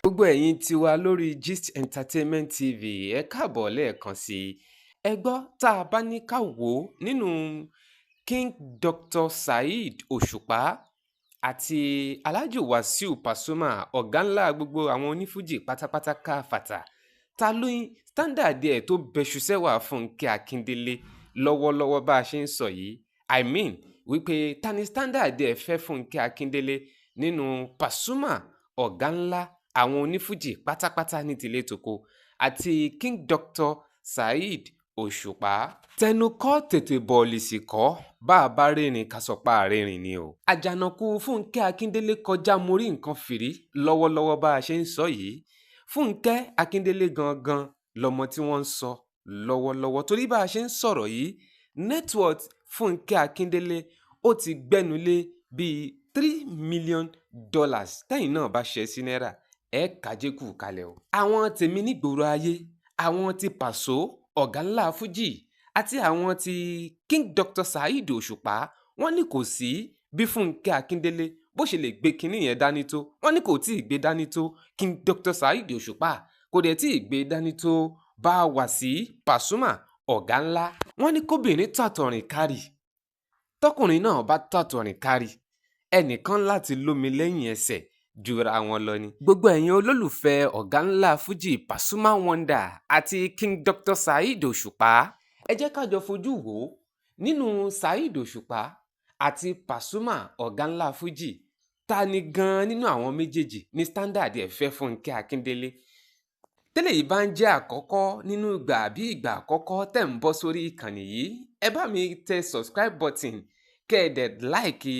Gbogbo ẹ̀yin tiwa lórí Gist Entertainment TV, ẹ káàbọ̀ lẹ́ẹ̀kan sí i. Ẹ gbọ́, tá a bá ní ká wò ó, nínú King Dr. Saheed Òṣùpá àti Alhaji Wasiu Pasuma, ọ̀gá ńlá gbogbo àwọn onífújì pátápátá káfàtà, ta ló ń standard ẹ̀ tó bẹṣu sẹ́wà Fúnkẹ́ Akíndélé lọ́wọ́lọ́wọ́ bá a ṣe ń sọ yìí? I mean wípé, ta ni standard ẹ̀ fẹ́ Fúnkẹ́ Akíndélé nínú Pasuma, ọ̀gá ńlá àwọn onífújì pátápátá ní tilé toko, àti King Dr. Saheed Òṣùpá? Tẹnu kọ́ tètè bọ̀ọ̀lì sì kọ́, bá a bá rìnrìn ká sọ pa àrìnrìn ni o. Àjànàkú Fúnkẹ́ Akíndélé kọjá mo rí nǹkan fìrí lọ́wọ́lọ́wọ́ bá a ṣe ń sọ yìí. Fúnkẹ́ Akíndélé gangan lọmọ tí wọ́n ń sọ lọ́wọ́lọ́wọ́, torí bá a ṣe ń sọ̀rọ̀ yìí, net worth Fúnkẹ́ Akíndélé ó ti gbẹ́nu lé bíi $3 million. Tẹ́yìn náà bá ṣe sí náírà, ẹ̀ kájékù kalẹ̀ o. Àwọn tèmi nígboro ayé, àwọn ti Pàṣọ, ọ̀gá ńlá fújì, àti àwọn ti King Dr. Saheed Òṣùpá, wọ́n ní kò sí bí Fúnkẹ́ Akíndélé bó ṣe lè gbé kinní yẹn dání tó. Wọ́n ní kò tí ì gbé dání tó King Dr. Saheed Òṣùpá, kò dẹ̀ tí ì gbé dání tó bá a wà sí Pasuma, ọ̀gá ńlá. Wọ́n ní kóbìnrin tàtọ̀rìn kárì, tọkùnrin náà bá tàtọ̀rìn kárì, ẹnìkan láti lómi lẹ́yìn ẹsẹ̀ jura wọn lọ ni. Gbogbo ẹ̀yin olólùfẹ́ ọ̀gá ńlá fújì Pasuma Wonder àti King Dr. Saheed Òṣùpá, ẹ jẹ́ ká jọ fojú wò ó, nínú Saheed Òṣùpá àti Pasuma, ọ̀gá ńlá fújì, ta ni gan-an nínú àwọn méjèèjì ní standard ẹ̀ fẹ́ Fúnkẹ́ Akíndélé? Tẹ́lẹ̀ yìí bá ń jẹ́ àkọ́kọ́ nínú ìgbà àbí ìgbà àkọ́kọ́ tẹ̀ ń bọ́ sórí ìkànnì yìí, ẹ bá mi tẹ subscribe button, kẹ́ ẹ dẹ̀ like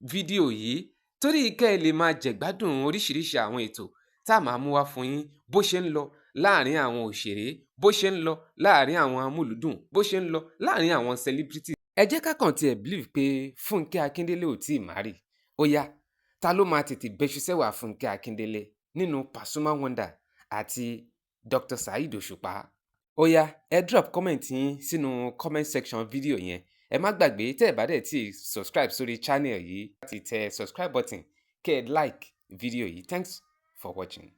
fídíò yìí, torí kẹ́ ẹ lè máa jẹ̀gbádùn oríṣiríṣi àwọn ètò tá a máa mú wá fún yín, bó ṣe ń lọ láàrin àwọn òṣèré, bó ṣe ń lọ láàrin àwọn amúlùúdùn, bó ṣe ń lọ láàrin àwọn celebrity. Ẹ jẹ́ ká kàn tiẹ̀ believe pé Fúnkẹ́ Akíndélé ò tí ì marry. Ó yá, ta ló máa tètè bẹ́ṣu sẹ́wà Fúnkẹ́ Akíndélé nínú Pasuma Wonder àti Dr. Saheed Òṣùpá? Ó yá, ẹ drop comment yín sínú comment section fídíò yẹn. Ẹ má gbàgbé, tẹ́ ẹ bá dẹ̀ tí subscribe sórí channel yìí, láti tẹ subscribe button, kẹ́ ẹ like fídíò yìí. Thanks for watching.